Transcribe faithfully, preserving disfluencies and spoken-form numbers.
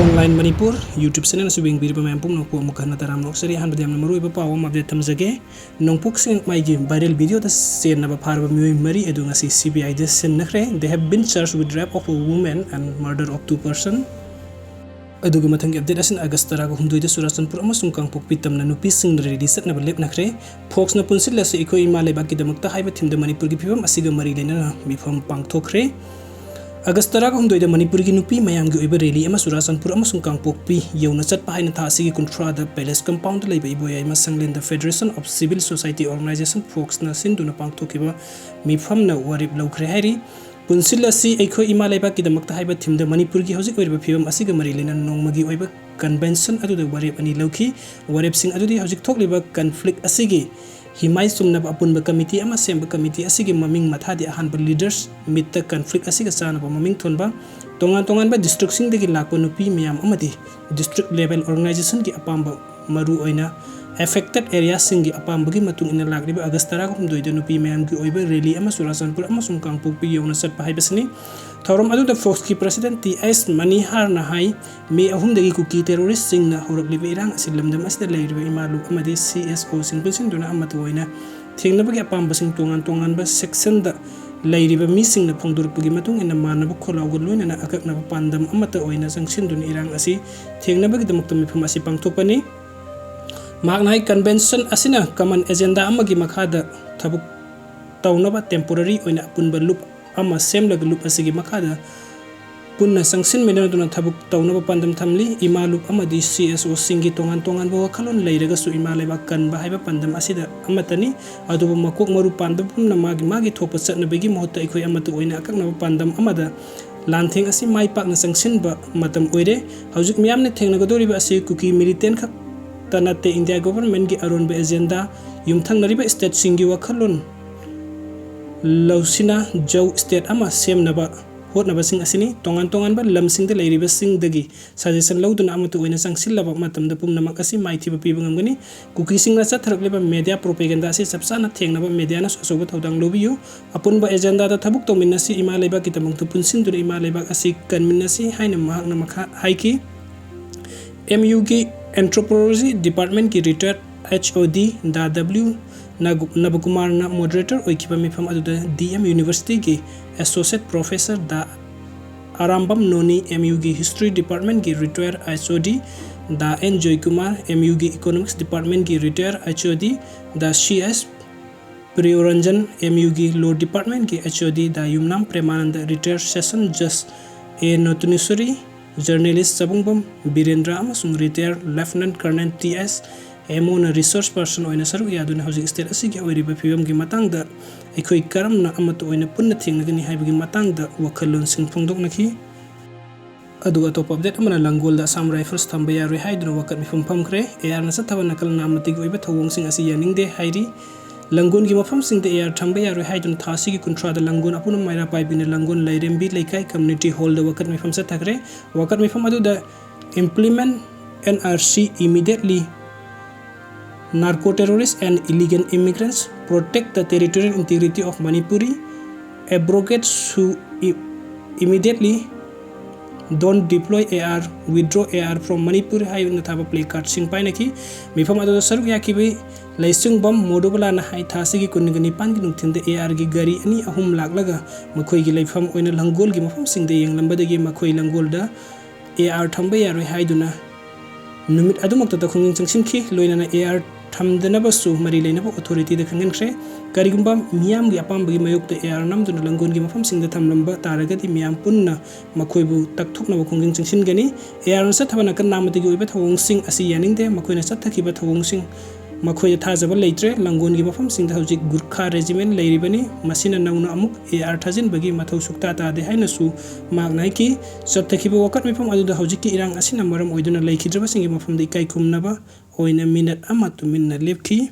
Online Manipur YouTube channel ꯑꯁꯤ ꯌꯦꯡꯕꯤꯔꯤꯕ ꯃꯌꯥꯝ ꯄꯨꯝꯅꯃꯛꯄꯨ ꯑꯃꯨꯛ ꯍꯟꯅ ꯇꯔꯥꯝꯅ ꯑꯣꯛꯆꯔꯤ꯫ ꯑꯍꯥꯟꯕꯗ ꯌꯥꯝꯅ ꯃꯔꯨꯑꯣꯏꯕ ꯄꯥꯎ ꯑꯃ update ꯊꯝꯖꯒꯦ꯫ ꯅꯣꯡꯄꯣꯛ ꯁꯦꯛꯃꯥꯏꯒꯤ viral video ꯗ ꯆꯦꯟꯅꯕ ꯐꯥꯔꯕ ꯃꯤꯑꯣꯏ ꯃꯔꯤ ꯑꯗꯨ ꯉꯁꯤ C B I the ꯁꯤꯟꯅꯈ꯭ꯔꯦ꯫ They have been charged with rape of a woman and murder of two person꯫ ꯑꯗꯨꯒ ꯃꯊꯪꯒꯤ update ꯑꯁꯤꯅ August ꯇꯔꯥꯒ ꯍꯨꯝꯗꯣꯏꯗ ꯆꯨꯔꯥꯆꯥꯟꯄꯨꯔ ꯑꯃꯁꯨꯡ ꯀꯥꯡꯄꯣꯛꯄꯤ ꯇꯝꯅ ꯅꯨꯄꯤꯁꯤꯡꯅ rally ꯆꯠꯅꯕ ꯂꯦꯞꯅꯈ꯭ꯔꯦ꯫ Fox ꯅ ꯄꯨꯟꯁꯤꯜꯂꯁꯤ ꯑꯩꯈꯣꯏ ꯏꯃꯥ ꯂꯩꯕꯥꯛꯀꯤꯗꯃꯛꯇ ꯍꯥꯏꯕ theme ꯗ ꯃꯅꯤꯄꯨꯔꯒꯤ ꯐꯤꯕꯝ ꯑꯁꯤꯒ ꯃꯔꯤ ꯂꯩꯅꯅ ꯃꯤꯐꯝ ꯄꯥꯡꯊꯣꯛꯈ꯭ꯔꯦ꯫ August ꯇꯔꯥꯒ ꯍꯨꯝꯗꯣꯏꯗ ꯃꯅꯤꯄꯨꯔꯒꯤ ꯅꯨꯄꯤ ꯃꯌꯥꯝꯒꯤ ꯑꯣꯏꯕ rally ꯑꯃ ꯆꯨꯔꯥꯆꯥꯟꯄꯨꯔ ꯑꯃꯁꯨꯡ ꯀꯥꯡꯄꯣꯛꯄꯤ ꯌꯧꯅ ꯆꯠꯄ ꯍꯥꯏꯅ ꯊꯥ ꯑꯁꯤꯒꯤ ꯀꯨꯟꯊ꯭ꯔꯥꯗ Palace Compound ꯗ ꯂꯩꯕ ꯏꯕꯣꯌꯥꯏꯃ ꯁꯪꯂꯦꯟꯗ Federation of Civil Society Organization, Fox ꯅ ꯁꯤꯟꯗꯨꯅ ꯄꯥꯡꯊꯣꯛꯈꯤꯕ ꯃꯤꯐꯝꯅ ꯋꯥꯔꯦꯞ ꯂꯧꯈ꯭ꯔꯦ ꯍꯥꯏꯔꯤ꯫ ꯄꯨꯟꯁꯤꯜꯂꯁꯤ ꯑꯩꯈꯣꯏ ꯏꯃꯥ ꯂꯩꯕꯥꯛꯀꯤꯗꯃꯛꯇ ꯍꯥꯏꯕ theme ꯗ ꯃꯅꯤꯄꯨꯔꯒꯤ ꯍꯧꯖꯤꯛ ꯑꯣꯏꯔꯤꯕ ꯐꯤꯕꯝ ꯑꯁꯤꯒ ꯃꯔꯤ ꯂꯩꯅꯅ ꯅꯣꯡꯃꯒꯤ ꯑꯣꯏꯕ convention ꯑꯗꯨꯗ ꯋꯥꯔꯦꯞ ꯑꯅꯤ ꯂꯧꯈꯤ꯫ ꯋꯥꯔꯦꯞꯁꯤꯡ ꯑꯗꯨꯗꯤ ꯍꯧꯖꯤꯛ ꯊꯣꯛꯂꯤꯕ conflict ꯑꯁꯤꯒꯤ ꯍꯤꯃꯥꯏ ꯆꯨꯝꯅꯕ ꯑꯄꯨꯟꯕ committee ꯑꯃ ꯁꯦꯝꯕ꯫ Committee ꯑꯁꯤꯒꯤ ꯃꯃꯤꯡ ꯃꯊꯥꯗꯤ ꯑꯍꯥꯟꯕ leaders meet ꯇ conflict ꯑꯁꯤꯒ ꯆꯥꯟꯅꯕ ꯃꯃꯤꯡ ꯊꯣꯟꯕ, ꯇꯣꯉꯥꯟ ꯇꯣꯉꯥꯟꯕ district ꯁꯤꯡꯗꯒꯤ ꯂꯥꯛꯄ ꯅꯨꯄꯤ ꯃꯌꯥꯝ ꯑꯃꯗꯤ district level organization ꯒꯤ ꯑꯄꯥꯝꯕ, ꯃꯔꯨꯑꯣꯏꯅ affected area ꯁꯤꯡꯒꯤ ꯑꯄꯥꯝꯕꯒꯤ ꯃꯇꯨꯡ ꯏꯟꯅ ꯂꯥꯛꯂꯤꯕ August ꯇꯔꯥꯒ ꯍꯨꯝꯗꯣꯏꯗ ꯅꯨꯄꯤ ꯃꯌꯥꯝꯒꯤ ꯑꯣꯏꯕ rally ꯑꯃ ꯆꯨꯔꯥꯆꯥꯟꯄꯨꯔ ꯑꯃꯁꯨꯡ ꯀꯥꯡꯄꯣꯛꯄꯤ ꯌꯧꯅ ꯆꯠꯄ ꯍꯥꯏꯕꯁꯤꯅꯤ꯫ ꯊꯧꯔꯝ ꯑꯗꯨꯗ Fox ꯀꯤ president ꯇꯤ ꯑꯦꯁ ꯃꯅꯤꯍꯥꯔꯅ ꯍꯥꯏ, May ꯑꯍꯨꯝꯗꯒꯤ ꯀꯨꯀꯤ terrorist ꯁꯤꯡꯅ ꯍꯧꯔꯛꯂꯤꯕ ꯏꯔꯥꯡ ꯑꯁꯤ ꯂꯝꯗꯝ ꯑꯁꯤꯗ ꯂꯩꯔꯤꯕ ꯏꯃꯥ ꯂꯨꯞ ꯑꯃꯗꯤ C S O ꯁꯤꯡ ꯄꯨꯟꯁꯤꯟꯗꯨꯅ ꯑꯃꯠꯇ ꯑꯣꯏꯅ ꯊꯦꯡꯅꯕꯒꯤ ꯑꯄꯥꯝꯕꯁꯤꯡ ꯇꯣꯉꯥꯟ ꯇꯣꯉꯥꯟꯕ section ꯗ ꯂꯩꯔꯤꯕ ꯃꯤꯁꯤꯡꯅ ꯐꯣꯡꯗꯣꯔꯛꯄꯒꯤ ꯃꯇꯨꯡ ꯏꯟꯅ ꯃꯥꯟꯅꯕ ꯈꯣꯜꯂꯥꯎꯒ ꯂꯣꯏꯅꯅ ꯑꯀꯛꯅꯕ ꯄꯥꯟꯗꯝ ꯑꯃꯠꯇ ꯑꯣꯏꯅ ꯆꯪꯁꯤꯟꯗꯨꯅ ꯏꯔꯥꯡ ꯑꯁꯤ ꯊꯦꯡꯅꯕꯒꯤꯗꯃꯛꯇ ꯃꯤꯐꯝ ꯑꯁꯤ ꯄꯥꯡꯊꯣꯛꯄꯅꯤ꯫ ꯃꯍꯥꯛꯅ ꯍꯥꯏ, convention ꯑꯁꯤꯅ common agenda ꯑꯃꯒꯤ ꯃꯈꯥꯗ ꯊꯕꯛ ꯇꯧꯅꯕ temporary ꯑꯣꯏꯅ ꯑꯄꯨꯟꯕ ꯂꯨꯞ ꯑꯃ ꯁꯦꯝꯂꯒ ꯂꯨꯞ ꯑꯁꯤꯒꯤ ꯃꯈꯥꯗ ꯄꯨꯟꯅ ꯆꯪꯁꯤꯟꯃꯤꯟꯅꯗꯨꯅ ꯊꯕꯛ ꯇꯧꯅꯕ ꯄꯥꯟꯗꯝ ꯊꯝꯂꯤ꯫ ꯏꯃꯥ ꯂꯨꯞ ꯑꯃꯗꯤ C S O ꯁꯤꯡꯒꯤ ꯇꯣꯉꯥꯟ ꯇꯣꯉꯥꯟꯕ ꯋꯥꯈꯜꯂꯣꯟ ꯂꯩꯔꯒꯁꯨ ꯏꯃꯥ ꯂꯩꯕꯥꯛ ꯀꯟꯕ ꯍꯥꯏꯕ ꯄꯥꯟꯗꯝ ꯑꯁꯤꯗ ꯑꯃꯠꯇꯅꯤ꯫ ꯑꯗꯨꯕꯨ ꯃꯀꯣꯛ ꯃꯔꯨ ꯄꯥꯟꯕ ꯄꯨꯝꯅꯃꯛ ꯃꯥꯒꯤ ꯃꯥꯒꯤ ꯊꯣꯛꯄ ꯆꯠꯅꯕꯒꯤ ꯃꯍꯨꯠꯇ ꯑꯩꯈꯣꯏ ꯑꯃꯠꯇ ꯑꯣꯏꯅ ꯑꯀꯛꯅꯕ ꯄꯥꯟꯗꯝ ꯑꯃꯗ ꯂꯥꯟꯊꯦꯡ ꯑꯁꯤ ꯃꯥꯏ ꯄꯥꯛꯅ ꯆꯪꯁꯤꯟꯕ ꯃꯇꯝ ꯑꯣꯏꯔꯦ꯫ ꯍꯧꯖꯤꯛ ꯃꯤꯌꯥꯝꯅ ꯊꯦꯡꯅꯒꯗꯧꯔꯤꯕ ꯑꯁꯤ ꯀꯨꯀꯤ militant ꯈꯛꯇ ꯅꯠꯇꯦ, India government ꯒꯤ ꯑꯔꯣꯟꯕ agenda, ꯌꯨꯝꯊꯪꯅꯔꯤꯕ state ꯁꯤꯡꯒꯤ ꯋꯥꯈꯜꯂꯣꯟ ꯂꯧꯁꯤꯅ ꯖꯧ state ꯑꯃ ꯁꯦꯝꯅꯕ ꯍꯣꯠꯅꯕꯁꯤꯡ ꯑꯁꯤꯅꯤ꯫ ꯇꯣꯉꯥꯟ ꯇꯣꯉꯥꯟꯕ ꯂꯝꯁꯤꯡꯗ ꯂꯩꯔꯤꯕꯁꯤꯡꯗꯒꯤ suggestion ꯂꯧꯗꯨꯅ ꯑꯃꯠꯇ ꯑꯣꯏꯅ ꯆꯪꯁꯤꯜꯂꯕ ꯃꯇꯝꯗ ꯄꯨꯝꯅꯃꯛ ꯑꯁꯤ ꯃꯥꯏꯊꯤꯕ ꯄꯤꯕ ꯉꯝꯒꯅꯤ꯫ ꯀꯨꯀꯤꯁꯤꯡꯅ ꯆꯠꯊꯔꯛꯂꯤꯕ media propaganda ꯑꯁꯤ ꯆꯞ ꯆꯥꯅ ꯊꯦꯡꯅꯕ media ꯅꯁꯨ ꯑꯆꯧꯕ ꯊꯧꯗꯥꯡ ꯂꯧꯕꯤꯌꯨ꯫ ꯑꯄꯨꯟꯕ agenda ꯗ ꯊꯕꯛ ꯇꯧꯃꯤꯟꯅꯁꯤ, ꯏꯃꯥ ꯂꯩꯕꯥꯛꯀꯤꯗꯃꯛꯇ ꯄꯨꯟꯁꯤꯟꯗꯨꯅ ꯏꯃꯥ ꯂꯩꯕꯥꯛ ꯑꯁꯤ ꯀꯟꯃꯤꯟꯅꯁꯤ ꯍꯥꯏꯅ ꯃꯍꯥꯛꯅ ꯃꯈꯥ ꯍꯥꯏꯈꯤ꯫ ꯑꯦꯝ ꯌꯨꯒꯤ Anthropology Departmentꯀꯤ retired H O D ꯗꯥ W ꯅꯕ-, ꯅꯕꯀꯨꯃꯥꯔꯅ moderator ꯑꯣꯏꯈꯤꯕ ꯃꯤꯐꯝ ꯑꯗꯨꯗ D M Universityꯒꯤ Associate Professor ꯗꯥ ꯑꯔꯥꯝꯕꯝ ꯅꯣꯅꯤ, ꯑꯦꯝ ꯌꯨꯒꯤ History Departmentꯀꯤ retired H O D ꯗꯥ N ꯖꯣꯏꯀꯨꯃꯥꯔ, ꯑꯦꯝ ꯌꯨꯒꯤ Economics Departmentꯀꯤ retired H O D ꯗꯥ C S ꯄ꯭ꯔꯤꯌꯣꯔꯟꯖꯟ, ꯑꯦꯝ ꯌꯨꯒꯤ Law Departmentꯀꯤ H O D ꯗꯥ Yumnam Premananda, retired Session Judge A ꯅꯣꯇꯅꯦꯁꯣꯔꯤ, journalist ꯆꯕꯨꯡꯕꯝ ꯕꯤꯔꯦꯟꯗ꯭ꯔ ꯑꯃꯁꯨꯡ retired Lieutenant Colonel T S ꯑꯦꯃꯣꯅ resource person ꯑꯣꯏꯅ ꯁꯔꯨꯛ ꯌꯥꯗꯨꯅ ꯍꯧꯖꯤꯛ state ꯑꯁꯤꯒꯤ ꯑꯣꯏꯔꯤꯕ ꯐꯤꯕꯝꯒꯤ ꯃꯇꯥꯡꯗ ꯑꯩꯈꯣꯏ ꯀꯔꯝꯅ ꯑꯃꯠꯇ ꯑꯣꯏꯅ ꯄꯨꯟꯅ ꯊꯦꯡꯅꯒꯅꯤ ꯍꯥꯏꯕꯒꯤ ꯃꯇꯥꯡꯗ ꯋꯥꯈꯜꯂꯣꯟꯁꯤꯡ ꯐꯣꯡꯗꯣꯛꯅꯈꯤ꯫ ꯑꯗꯨꯒ ꯑꯇꯣꯞꯄ update ꯑꯃꯅ ꯂꯪꯒꯣꯜꯗ Assam Rifles ꯊꯝꯕ ꯌꯥꯔꯣꯏ ꯍꯥꯏꯗꯨꯅ ꯋꯥꯀꯠ ꯃꯤꯐꯝ ꯐꯝꯈ꯭ꯔꯦ꯫ A R ꯅ ꯆꯠꯊꯕ ꯅꯥꯀꯜ ꯅꯥꯝꯃ ꯇꯤꯛ ꯑꯣꯏꯕ ꯊꯧꯑꯣꯡꯁꯤꯡ ꯑꯁꯤ ꯌꯥꯅꯤꯡꯗꯦ ꯍꯥꯏꯔꯤ꯫ ꯂꯪꯒꯣꯜꯒꯤ ꯃꯐꯝꯁꯤꯡꯗ A R ꯊꯝꯕ ꯌꯥꯔꯣꯏ ꯍꯥꯏꯗꯨꯅ ꯊꯥ ꯑꯁꯤꯒꯤ ꯀꯨꯟꯊ꯭ꯔꯥꯗ ꯂꯪꯒꯣꯜ ꯑꯄꯨꯅꯝ ꯃꯩꯔꯥ ꯄꯥꯏꯕꯤꯅ ꯂꯪꯒꯣꯜ ꯂꯥꯏꯔꯦꯝꯕꯤ ꯂꯩꯀꯥꯏ community hallꯗ ꯋꯥꯀꯠ ꯃꯤꯐꯝ ꯆꯠꯊꯈ꯭ꯔꯦ꯫ ꯋꯥꯀꯠ ꯃꯤꯐꯝ ꯑꯗꯨꯗ implement N R C immediately, narco terrorists and illegal immigrants, protect the territorial integrity of Manipuri, abrogate su-, i-, immediately, don't deploy A R, withdraw A R from Manipur ꯍꯥꯏꯅ ꯊꯥꯕ placardꯁꯤꯡ ꯄꯥꯏꯅꯈꯤ꯫ ꯃꯤꯐꯝ ꯑꯗꯨꯗ ꯁꯔꯨꯛ ꯌꯥꯈꯤꯕ ꯂꯩꯁꯤꯡꯕꯝ ꯃꯣꯗꯨꯕꯂꯥꯅ ꯍꯥꯏ, ꯊꯥ ꯑꯁꯤꯒꯤ ꯀꯨꯟꯒ ꯅꯤꯄꯥꯟꯒꯤ ꯅꯨꯡꯊꯤꯜꯗ A Rꯒꯤ ꯒꯥꯔꯤ ꯑꯅꯤ ꯑꯍꯨꯝ ꯂꯥꯛꯂꯒ ꯃꯈꯣꯏꯒꯤ ꯂꯩꯐꯝ ꯑꯣꯏꯅ ꯂꯪꯒꯣꯜꯒꯤ ꯃꯐꯝꯁꯤꯡꯗ ꯌꯦꯡꯂꯝꯕꯗꯒꯤ ꯃꯈꯣꯏ ꯂꯪꯒꯣꯜꯗ A R ꯊꯝꯕ ꯌꯥꯔꯣꯏ ꯍꯥꯏꯗꯨꯅ ꯅꯨꯃꯤꯠ ꯑꯗꯨꯃꯛꯇꯗ ꯈꯣꯡꯖꯪ ꯆꯪꯁꯤꯟꯈꯤ꯫ ꯂꯣꯏꯅꯅ A R ꯊꯝꯗꯅꯕꯁꯨ ꯃꯔꯤ ꯂꯩꯅꯕ authorityꯗ ꯈꯪꯍꯟꯈ꯭ꯔꯦ꯫ ꯀꯔꯤꯒꯨꯝꯕ ꯃꯤꯌꯥꯝꯒꯤ ꯑꯄꯥꯝꯕꯒꯤ ꯃꯥꯌꯣꯛꯇ A R ꯅꯝꯗꯨꯅ ꯂꯪꯒꯣꯜꯒꯤ ꯃꯐꯝꯁꯤꯡꯗ ꯊꯝꯂꯝꯕ ꯇꯥꯔꯒꯗꯤ ꯃꯤꯌꯥꯝ ꯄꯨꯟꯅ ꯃꯈꯣꯏꯕꯨ ꯇꯛꯊꯣꯛꯅꯕ ꯈꯣꯡꯖꯪ ꯆꯪꯁꯤꯟꯒꯅꯤ꯫ A Rꯅ ꯆꯠꯊꯕ ꯅꯥꯀꯟ ꯅꯥꯝꯃꯇꯒꯤ ꯑꯣꯏꯕ ꯊꯧꯑꯣꯡꯁꯤꯡ ꯑꯁꯤ ꯌꯥꯅꯤꯡꯗꯦ꯫ ꯃꯈꯣꯏꯅ ꯆꯠꯊꯈꯤꯕ ꯊꯧꯑꯣꯡꯁꯤꯡ ꯃꯈꯣꯏꯗ ꯊꯥꯖꯕ ꯂꯩꯇ꯭ꯔꯦ꯫ ꯂꯪꯒꯣꯜꯒꯤ ꯃꯐꯝꯁꯤꯡꯗ ꯍꯧꯖꯤꯛ ꯒꯨꯔꯈꯥ regiment ꯂꯩꯔꯤꯕꯅꯤ꯫ ꯃꯁꯤꯅ ꯅꯧꯅ ꯑꯃꯨꯛ A R ꯊꯥꯖꯤꯟꯕꯒꯤ ꯃꯊꯧ ꯁꯨꯛꯇꯥ ꯇꯥꯗꯦ ꯍꯥꯏꯅꯁꯨ ꯃꯍꯥꯛꯅ ꯍꯥꯏꯈꯤ꯫ ꯆꯠꯊꯈꯤꯕ ꯋꯥꯀꯠ ꯃꯤꯐꯝ ꯑꯗꯨꯗ ꯍꯧꯖꯤꯛꯀꯤ ꯏꯔꯥꯡ ꯑꯁꯤꯅ ꯃꯔꯝ ꯑꯣꯏꯗꯨꯅ ꯂꯩꯈꯤꯗ꯭ꯔꯕꯁꯤꯡꯒꯤ ꯃꯐꯝꯗ ꯏꯀꯥꯏ ꯈꯨꯝꯅꯕ ꯑꯣꯏꯅ minute ꯑꯃ ꯇꯨꯃꯤꯟꯅ ꯂꯦꯞꯈꯤ꯫